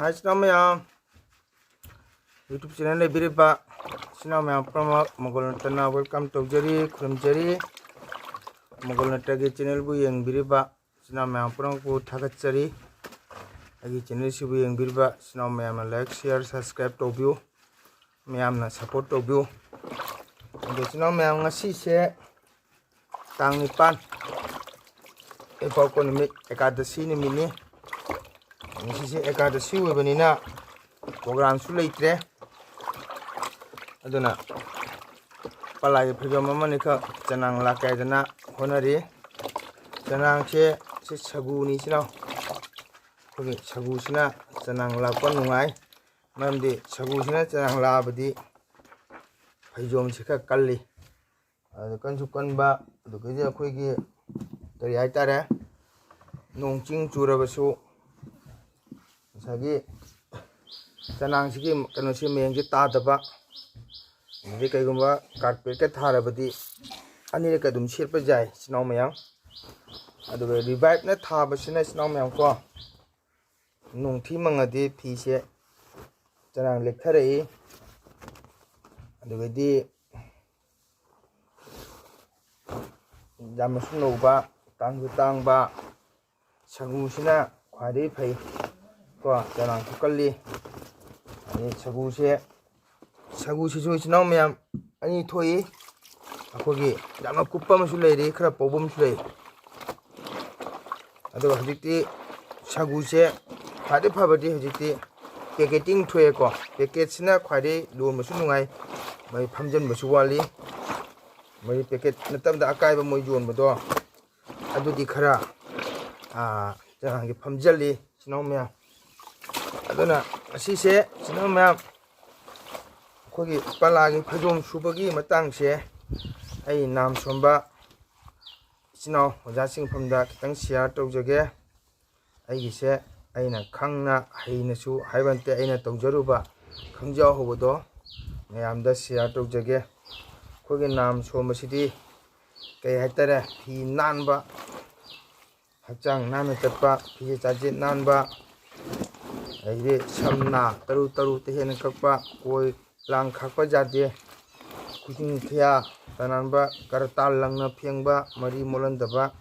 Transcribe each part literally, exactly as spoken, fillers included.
ꯍꯥꯏ ꯏꯆꯤꯟ ꯏꯅꯥꯎ ꯃꯌꯥꯝ, YouTube channel ꯂꯩꯕꯤꯔꯤꯕ ꯏꯆꯤꯟ ꯏꯅꯥꯎ ꯃꯌꯥꯝ ꯄꯨꯝꯅꯃꯛ ꯃꯪꯒꯣꯜ ꯅꯠꯇꯅ welcome ꯇꯧꯖꯔꯤ, ꯈꯨꯔꯨꯝꯖꯔꯤ꯫ ꯃꯪꯒꯣꯜ ꯅꯠꯇꯒꯤ channelꯕꯨ ꯌꯦꯡꯕꯤꯔꯤꯕ ꯏꯆꯤꯟ ꯏꯅꯥꯎ ꯃꯌꯥꯝ ꯄꯨꯝꯅꯃꯛꯄꯨ ꯊꯥꯒꯠꯆꯔꯤ꯫ ꯑꯩꯒꯤ channelꯁꯤꯕꯨ ꯌꯦꯡꯕꯤꯔꯤꯕ ꯏꯆꯤꯟ ꯏꯅꯥꯎ ꯃꯌꯥꯝꯅ like, share, subscribe ꯇꯧꯕꯤꯌꯨ, ꯃꯌꯥꯝꯅ support ꯇꯧꯕꯤꯌꯨ꯫ ꯑꯗꯣ ꯏꯆꯤꯟ ꯏꯅꯥꯎ ꯃꯌꯥꯝ, ꯉꯁꯤꯁꯦ ꯇꯥꯡ ꯅꯤꯄꯥꯟ, ꯏꯄꯥꯛꯄ ꯅꯨꯃꯤꯠ, ꯑꯦꯀꯥꯗꯁꯤ ꯅꯨꯃꯤꯠꯅꯤ꯫ ꯉꯁꯤꯁꯦ ꯑꯦꯀꯥꯗꯁꯤ ꯑꯣꯏꯕꯅꯤꯅ programꯁꯨ ꯂꯩꯇ꯭ꯔꯦ꯫ ꯑꯗꯨꯅ ꯄꯂꯥꯒꯤ ꯐꯩꯖꯣꯝ ꯑꯃꯅꯤꯈꯛ ꯆꯅꯥꯡ ꯂꯥꯛ ꯀꯥꯏꯗꯅ ꯍꯣꯠꯅꯔꯤ꯫ ꯆꯅꯥꯡꯁꯦ ꯁꯤ ꯁꯒꯨꯅꯤ ꯏꯆꯤꯟ ꯏꯅꯥꯎ꯫ ꯑꯩꯈꯣꯏꯒꯤ ꯁꯒꯨꯁꯤꯅ ꯆꯅꯥꯡ ꯂꯥꯛꯄ ꯅꯨꯡꯉꯥꯏ꯫ ꯃꯔꯝꯗꯤ ꯁꯒꯨꯁꯤꯅ ꯆꯅꯥꯡ ꯂꯥꯛꯑꯕꯗꯤ ꯐꯩꯖꯣꯝꯁꯤ ꯈꯔ ꯀꯜꯂꯤ꯫ ꯑꯗꯨ ꯀꯟꯁꯨ ꯀꯟꯕ, ꯑꯗꯨꯗꯒꯤꯗꯤ ꯑꯩꯈꯣꯏꯒꯤ ꯀꯔꯤ ꯍꯥꯏꯇꯥꯔꯦ, ꯅꯣꯡ ꯆꯤꯡ ꯆꯨꯔꯕꯁꯨ ꯉꯁꯥꯏꯒꯤ ꯆꯅꯥꯡꯁꯤꯒꯤ ꯀꯩꯅꯣꯁꯤ ꯃꯌꯦꯡꯁꯤ ꯇꯥꯗꯕ꯫ ꯑꯗꯩ ꯀꯩꯒꯨꯝꯕ carpetꯀ ꯊꯥꯔꯕꯗꯤ ꯑꯅꯤꯔꯛꯀ ꯑꯗꯨꯝ ꯁꯦꯠꯄ ꯌꯥꯏ ꯏꯆꯤꯟ ꯏꯅꯥꯎ ꯃꯌꯥꯝ꯫ ꯑꯗꯨꯒ Reviveꯅ ꯊꯥꯕꯁꯤꯅ ꯏꯆꯤꯟ ꯏꯅꯥꯎ ꯃꯌꯥꯝ ꯀꯣ, ꯅꯣꯡꯊꯤ ꯃꯪꯉꯗꯤ ꯐꯤꯁꯦ ꯆꯅꯥꯡ ꯂꯦꯛꯊꯔꯛꯏ꯫ ꯑꯗꯨꯒꯗꯤ ꯌꯥꯝꯅꯁꯨ ꯅꯧꯕ, ꯇꯥꯡꯁꯨ ꯇꯥꯡꯕ, ꯁꯒꯨꯁꯤꯅ ꯈ꯭ꯋꯥꯏꯗꯒꯤ ꯐꯩ ꯀꯣ, ꯆꯅꯥꯡꯁꯨ ꯀꯜꯂꯤ꯫ ꯑꯗꯩ ꯁꯒꯨꯁꯦ, ꯁꯒꯨꯁꯤꯁꯨ ꯏꯆꯤꯟ ꯏꯅꯥꯎ ꯃꯌꯥꯝ ꯑꯅꯤ ꯊꯣꯛꯏ꯫ ꯑꯩꯈꯣꯏꯒꯤ ꯌꯥꯝꯅ ꯀꯨꯞꯄ ꯑꯃꯁꯨ ꯂꯩꯔꯤ, ꯈꯔ ꯄꯧꯕ ꯑꯃꯁꯨ ꯂꯩ꯫ ꯑꯗꯨꯒ ꯍꯧꯖꯤꯛꯇꯤ ꯁꯒꯨꯁꯦ ꯈ꯭ꯋꯥꯏꯗꯒꯤ ꯐꯕꯗꯤ ꯍꯧꯖꯤꯛꯇꯤ packeting ꯊꯣꯛꯑꯦꯀꯣ꯫ Packetꯁꯤꯅ ꯈ꯭ꯋꯥꯏꯗꯒꯤ ꯂꯣꯟꯕꯁꯨ ꯅꯨꯡꯉꯥꯏ, ꯃꯣꯏ ꯐꯝꯖꯤꯟꯕꯁꯨ ꯋꯥꯠꯂꯤ꯫ ꯃꯣꯏ packet ꯅꯠꯇꯕꯗ ꯑꯀꯥꯏꯕ ꯃꯣꯏ ꯌꯣꯟꯕꯗꯣ, ꯑꯗꯨꯗꯤ ꯈꯔ, ꯑꯥ, ꯆꯅꯥꯡꯁꯦ ꯐꯝꯖꯜꯂꯤ ꯏꯆꯤꯟ ꯏꯅꯥꯎ ꯃꯌꯥꯝ꯫ ꯑꯗꯨꯅ ꯑꯁꯤꯁꯦ ꯏꯆꯤꯟ ꯏꯅꯥꯎ ꯃꯌꯥꯝ, ꯑꯩꯈꯣꯏꯒꯤ ꯄꯂꯥꯒꯤ ꯐꯩꯖꯣꯝ ꯁꯨꯕꯒꯤ ꯃꯇꯥꯡꯁꯦ ꯑꯩ ꯅꯥꯝ ꯁꯣꯟꯕ ꯏꯆꯤꯟ ꯏꯅꯥꯎ ꯑꯣꯖꯥꯁꯤꯡ ꯃꯐꯝꯗ ꯈꯤꯇꯪ share ꯇꯧꯖꯒꯦ꯫ ꯑꯩꯒꯤꯁꯦ ꯑꯩꯅ ꯈꯪꯅ ꯍꯩꯅꯁꯨ ꯍꯥꯏꯕ ꯅꯠꯇꯦ, ꯑꯩꯅ ꯇꯧꯖꯔꯨꯕ ꯈꯪꯖꯍꯧꯕꯗꯣ ꯃꯌꯥꯝꯗ share ꯇꯧꯖꯒꯦ꯫ ꯑꯩꯈꯣꯏꯒꯤ ꯅꯥꯝ ꯁꯣꯝꯕꯁꯤꯗꯤ ꯀꯩ ꯍꯥꯏꯇꯥꯔꯦ, ꯐꯤ ꯅꯥꯟꯕ, ꯍꯛꯆꯥꯡ ꯅꯥꯟꯅ ꯆꯠꯄ, ꯐꯤꯖꯦꯠ ꯆꯥꯖꯦꯠ ꯅꯥꯟꯕ, ꯑꯗꯩꯗꯤ ꯁꯝꯅꯥ ꯇꯔꯨ ꯇꯔꯨ ꯇꯍꯦꯟꯅ ꯀꯛꯄ, ꯀꯣꯏ ꯂꯥꯡ ꯈꯥꯛꯄ ꯌꯥꯗꯦ꯫ ꯈꯨꯖꯤꯟ ꯈꯨꯌꯥ ꯇꯅꯥꯟꯕ, ꯀꯔꯇꯥ ꯂꯪꯅ ꯐꯦꯡꯕ, ꯃꯔꯤ ꯃꯣꯠꯍꯟꯗꯕ,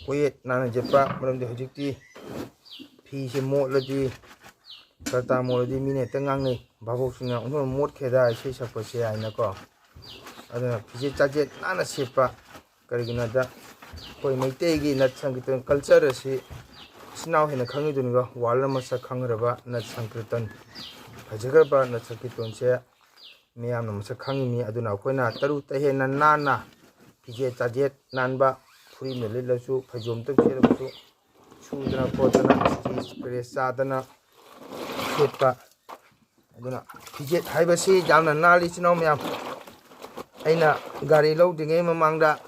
ꯀꯣꯌꯦꯠ ꯅꯥꯟꯅ ꯆꯠꯄ꯫ ꯃꯔꯝꯗꯤ ꯍꯧꯖꯤꯛꯇꯤ ꯐꯤꯁꯦ ꯃꯣꯠꯂꯗꯤ, ꯀꯔꯇꯥ ꯃꯣꯠꯂꯗꯤ ꯃꯤꯅ ꯍꯦꯛꯇ ꯉꯥꯡꯅꯩ, "ꯚꯥꯕꯣꯛꯁꯤꯡꯅ ꯑꯣꯟꯊꯣꯛꯅ ꯃꯣꯠꯈ꯭ꯔꯦꯗ ꯏꯁꯩ ꯁꯛꯄꯁꯦ" ꯍꯥꯏꯅꯀꯣ꯫ ꯑꯗꯨꯅ ꯐꯤꯖꯦꯠ ꯆꯥꯖꯦꯠ ꯅꯥꯟꯅ ꯁꯦꯠꯄ꯫ ꯀꯔꯤꯒꯤꯅꯣꯗ, ꯑꯩꯈꯣꯏ ꯃꯩꯇꯩꯒꯤ ꯅꯠ ꯁꯪꯀꯤꯔꯇꯟ ꯀꯜꯆꯔ ꯑꯁꯤ ꯏꯆꯤꯟ ꯏꯅꯥꯎ ꯍꯦꯟꯅ ꯈꯪꯉꯤꯗꯨꯅꯤꯀꯣ꯫ ꯋꯥꯔꯜꯗ ꯃꯁꯛ ꯈꯪꯈ꯭ꯔꯕ ꯅꯠ ꯁꯪꯀꯤꯔꯇꯟ, ꯐꯖꯈ꯭ꯔꯕ ꯅꯠ ꯁꯪꯀꯤꯔꯇꯟꯁꯦ ꯃꯤꯌꯥꯝꯅ ꯃꯁꯛ ꯈꯪꯉꯤꯅꯤ꯫ ꯑꯗꯨꯅ ꯑꯩꯈꯣꯏꯅ ꯇꯔꯨ ꯇꯍꯦꯟꯅ ꯅꯥꯟꯅ, ꯐꯤꯖꯦꯠ ꯆꯥꯖꯦꯠ ꯅꯥꯟꯕ, ꯐꯨꯔꯤꯠꯅ ꯂꯤꯠꯂꯁꯨ, ꯐꯩꯖꯣꯝꯇ ꯁꯦꯠꯂꯕꯁꯨ, ꯁꯨꯗꯅ ꯈꯣꯠꯇꯅ, ꯏꯁꯇ꯭ꯔꯤ ꯄ꯭ꯔꯦꯁ ꯆꯥꯗꯅ ꯁꯦꯠꯄ꯫ ꯑꯗꯨꯅ ꯐꯤꯖꯦꯠ ꯍꯥꯏꯕꯁꯤ ꯌꯥꯝꯅ ꯅꯥꯜꯂꯤ, ꯏꯆꯤꯟ ꯏꯅꯥꯎ ꯃꯌꯥꯝ꯫ ꯑꯩꯅ ꯒꯥꯔꯤ ꯂꯧꯗ꯭ꯔꯤꯉꯩ ꯃꯃꯥꯡꯗ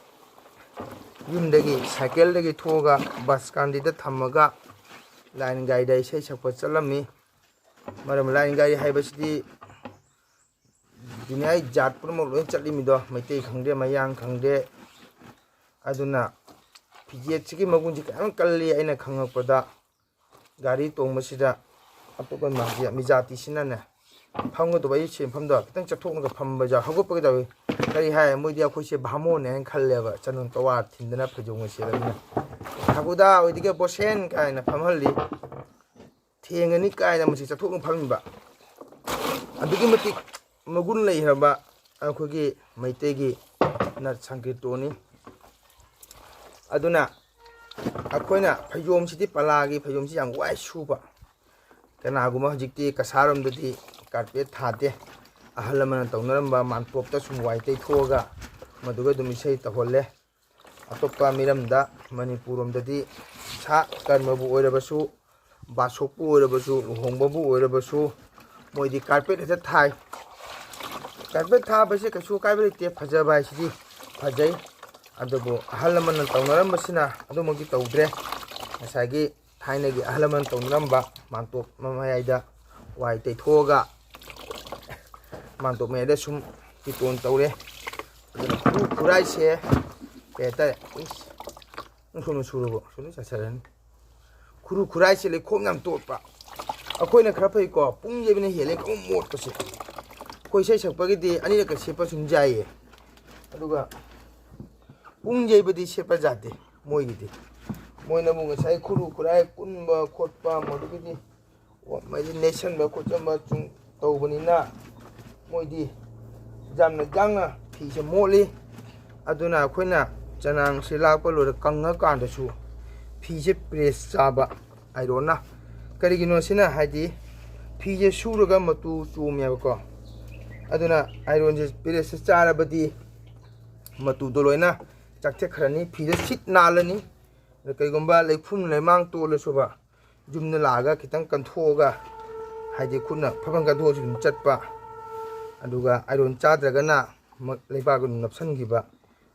ꯌꯨꯝꯗꯒꯤ, ꯁꯥꯏꯀꯜꯗꯒꯤ ꯊꯣꯛꯑꯒ ꯕꯁ ꯀꯥꯟꯗꯤꯗ ꯊꯝꯃꯒ ꯂꯥꯏꯟ ꯒꯥꯔꯤꯗ ꯏꯁꯩ ꯁꯛꯄ ꯆꯠꯂꯝꯃꯤ꯫ ꯃꯔꯝ, ꯂꯥꯏꯟ ꯒꯥꯔꯤ ꯍꯥꯏꯕꯁꯤꯗꯤ ꯗꯨꯅꯤꯌꯥꯒꯤ ꯖꯥꯠ ꯄꯨꯝꯅꯃꯛ ꯂꯣꯏ ꯆꯠꯂꯤꯃꯤꯗꯣ, ꯃꯩꯇꯩ ꯈꯪꯗꯦ, ꯃꯌꯥꯡ ꯈꯪꯗꯦ꯫ ꯑꯗꯨꯅ ꯐꯤꯖꯦꯠꯁꯤꯒꯤ ꯃꯒꯨꯟꯁꯤ ꯀꯌꯥꯝ ꯀꯜꯂꯤ ꯑꯩꯅ ꯈꯪꯉꯛꯄꯗ, ꯒꯥꯔꯤ ꯇꯣꯡꯕꯁꯤꯗ ꯑꯇꯣꯞꯄ ꯃꯥꯒꯤ ꯃꯤꯖꯥꯇꯤꯁꯤꯅꯅꯦ, ꯐꯝꯒꯗꯧꯕ ꯑꯩ ꯁꯦꯟꯐꯝꯗꯣ ꯈꯤꯇꯪ ꯆꯠꯊꯣꯛꯂꯒ ꯐꯝꯕ ꯌꯥꯎ-, ꯍꯧꯒꯠꯄꯒ ꯇꯧꯏ꯫ ꯀꯔꯤ ꯍꯥꯏ, ꯃꯣꯏꯗꯤ ꯑꯩꯈꯣꯏꯁꯦ ꯚꯥꯃꯣꯟꯅꯦ ꯍꯥꯏꯅ ꯈꯜꯂꯦꯕ, ꯆꯅꯝ ꯀꯋꯥ ꯊꯤꯟꯗꯅ ꯐꯩꯖꯣꯝꯒ ꯁꯦꯠꯂꯕꯅꯤꯅ꯫ "ꯊꯥꯀꯨꯗꯥ ꯑꯣꯏꯗꯤꯒꯦ ꯕꯣꯁꯦꯟ" ꯀꯥꯏꯅ ꯐꯝꯍꯜꯂꯤ꯫ "ꯊꯦꯡꯉꯅꯤ" ꯀꯥꯏꯅ ꯃꯁꯤ ꯆꯠꯊꯣꯛꯅ ꯐꯝꯃꯤꯕ꯫ ꯑꯗꯨꯛꯀꯤ ꯃꯇꯤꯛ ꯃꯒꯨꯟ ꯂꯩꯈ꯭ꯔꯕ ꯑꯩꯈꯣꯏꯒꯤ ꯃꯩꯇꯩꯒꯤ ꯅꯠ ꯁꯪꯀꯤꯔꯇꯣꯟꯅꯤ꯫ ꯑꯗꯨꯅ ꯑꯩꯈꯣꯏꯅ ꯐꯩꯖꯣꯝꯁꯤꯗꯤ, ꯄꯂꯥꯒꯤ ꯐꯩꯖꯣꯝꯁꯤ ꯌꯥꯝ ꯋꯥꯏ ꯁꯨꯕ꯫ ꯀꯅꯥꯒꯨꯝꯕ ꯍꯧꯖꯤꯛꯇꯤ ꯀꯁꯥꯔꯣꯝꯗꯗꯤ ꯀꯥꯔꯄꯦꯠ ꯊꯥꯗꯦ꯫ ꯑꯍꯜ ꯂꯃꯟꯅ ꯇꯧꯅꯔꯝꯕ ꯃꯥꯟꯇꯣꯞꯇ ꯁꯨꯝ ꯋꯥꯏ ꯇꯩꯊꯣꯛꯑꯒ ꯃꯗꯨꯒ ꯑꯗꯨꯝ ꯏꯁꯩ ꯇꯧꯍꯜꯂꯦ꯫ ꯑꯇꯣꯞꯄ ꯃꯤꯔꯝꯗ, ꯃꯅꯤꯄꯨꯔ ꯔꯣꯝꯗꯗꯤ ꯁꯥ ꯀꯔꯃꯕꯨ ꯑꯣꯏꯔꯕꯁꯨ, ꯕꯥꯁꯣꯛꯄꯨ ꯑꯣꯏꯔꯕꯁꯨ, ꯂꯨꯍꯣꯡꯕꯕꯨ ꯑꯣꯏꯔꯕꯁꯨ, ꯃꯣꯏꯗꯤ ꯀꯥꯔꯄꯦꯠ ꯍꯦꯛꯇ ꯊꯥꯏ꯫ ꯀꯥꯔꯄꯦꯠ ꯊꯥꯕꯁꯦ ꯀꯩꯁꯨ ꯑꯀꯥꯏꯕ ꯂꯩꯇꯦ, ꯐꯖꯕ ꯍꯥꯏꯁꯤꯗꯤ ꯐꯖꯩ꯫ ꯑꯗꯨꯕꯨ ꯑꯍꯜ ꯂꯃꯟꯅ ꯇꯧꯅꯔꯝꯕꯁꯤꯅ ꯑꯗꯨꯃꯛꯇꯤ ꯇꯧꯗ꯭ꯔꯦ꯫ ꯉꯁꯥꯏꯒꯤ ꯊꯥꯏꯅꯒꯤ ꯑꯍꯜ ꯂꯃꯟ ꯇꯧꯅꯔꯝꯕ ꯃꯥꯟꯇꯣꯞ ꯃꯌꯥꯏꯗ ꯋꯥꯏ ꯇꯩꯊꯣꯛꯑꯒ ꯃꯥꯟꯇꯣꯞ ꯃꯌꯥꯏꯗ ꯁꯨꯝ ꯀꯤꯔꯇꯣꯟ ꯇꯧꯔꯦ꯫ ꯑꯗꯨꯅ ꯈꯨꯔꯨ ꯈꯨꯔꯥꯏꯁꯦ ꯀꯩ ꯍꯥꯏꯇꯥꯔꯦ, ꯏꯁ, ꯁꯨꯅ ꯁꯨꯔꯕꯣ? ꯁꯨꯅ ꯆꯥꯏꯁꯜꯂꯅꯤ꯫ ꯈꯨꯔꯨ ꯈꯨꯔꯥꯏꯁꯦ ꯂꯩꯈꯣꯝ ꯌꯥꯝ ꯇꯣꯠꯄ꯫ ꯑꯩꯈꯣꯏꯅ ꯈꯔ ꯐꯩꯀꯣ, ꯄꯨꯡ ꯌꯩꯕꯅ ꯍꯦꯜꯂꯦ ꯀꯥꯡꯉꯧ ꯃꯣꯠꯄꯁꯦ꯫ ꯑꯩꯈꯣꯏ ꯏꯁꯩ ꯁꯛꯄꯒꯤꯗꯤ ꯑꯅꯤꯔꯛꯀ ꯁꯦꯠꯄ ꯁꯨꯝ ꯌꯥꯏꯌꯦ꯫ ꯑꯗꯨꯒ ꯄꯨꯡ ꯌꯩꯕꯗꯤ ꯁꯦꯠꯄ ꯌꯥꯗꯦ ꯃꯣꯏꯒꯤꯗꯤ꯫ ꯃꯣꯏꯅꯕꯨ ꯉꯁꯥꯏ ꯈꯨꯔꯨ ꯈꯨꯔꯥꯏ ꯀꯨꯟꯕ ꯈꯣꯠꯄ, ꯃꯗꯨꯒꯤꯗꯤ ꯃꯩꯗꯤ ꯅꯦꯠꯁꯟꯕ ꯈꯣꯠꯆꯟꯕ ꯁꯨꯝ ꯇꯧꯕꯅꯤꯅ, ꯃꯣꯏꯗꯤ ꯌꯥꯝꯅ ꯌꯥꯡꯅ ꯐꯤꯁꯦ ꯃꯣꯠꯂꯤ꯫ ꯑꯗꯨꯅ ꯑꯩꯈꯣꯏꯅ ꯆꯅꯥꯡꯁꯦ ꯂꯥꯛꯄ ꯂꯣꯏꯔ ꯀꯪꯉꯀꯥꯟꯗꯁꯨ ꯐꯤꯁꯦ ꯄ꯭ꯔꯦꯁ ꯆꯥꯕ ꯑꯥꯏꯔꯣꯟꯅ꯫ ꯀꯔꯤꯒꯤꯅꯣ ꯁꯤꯅ? ꯍꯥꯏꯗꯤ ꯐꯤꯁꯦ ꯁꯨꯔꯒ ꯃꯇꯨ ꯆꯣꯝꯃꯦꯕꯀꯣ꯫ ꯑꯗꯨꯅ ꯑꯥꯏꯔꯣꯟꯁꯦ ꯄ꯭ꯔꯦꯁꯁꯦ ꯆꯥꯔꯕꯗꯤ ꯃꯇꯨꯗꯣ ꯂꯣꯏꯅ ꯆꯥꯛꯊꯦꯛꯈ꯭ꯔꯅꯤ, ꯐꯤꯗ ꯁꯤꯠ ꯅꯥꯜꯂꯅꯤ꯫ ꯑꯗ ꯀꯩꯒꯨꯝꯕ ꯂꯩꯈꯨꯝ ꯂꯩꯃꯥꯡ ꯇꯣꯜꯂꯁꯨꯕ, ꯌꯨꯝꯗ ꯂꯥꯛꯑꯒ ꯈꯤꯇꯪ ꯀꯟꯊꯣꯛꯑꯒ, ꯍꯥꯏꯗꯤ ꯈꯨꯠꯅ ꯐꯕꯪ ꯀꯟꯊꯣꯛꯑꯁꯨ ꯑꯗꯨꯝ ꯆꯠꯄ꯫ ꯑꯗꯨꯒ ꯑꯥꯏꯔꯣꯟ ꯆꯥꯗ꯭ꯔꯒꯅ ꯃ-, ꯂꯩꯕꯥꯛ ꯑꯗꯨꯝ ꯅꯞꯁꯤꯟꯈꯤꯕ,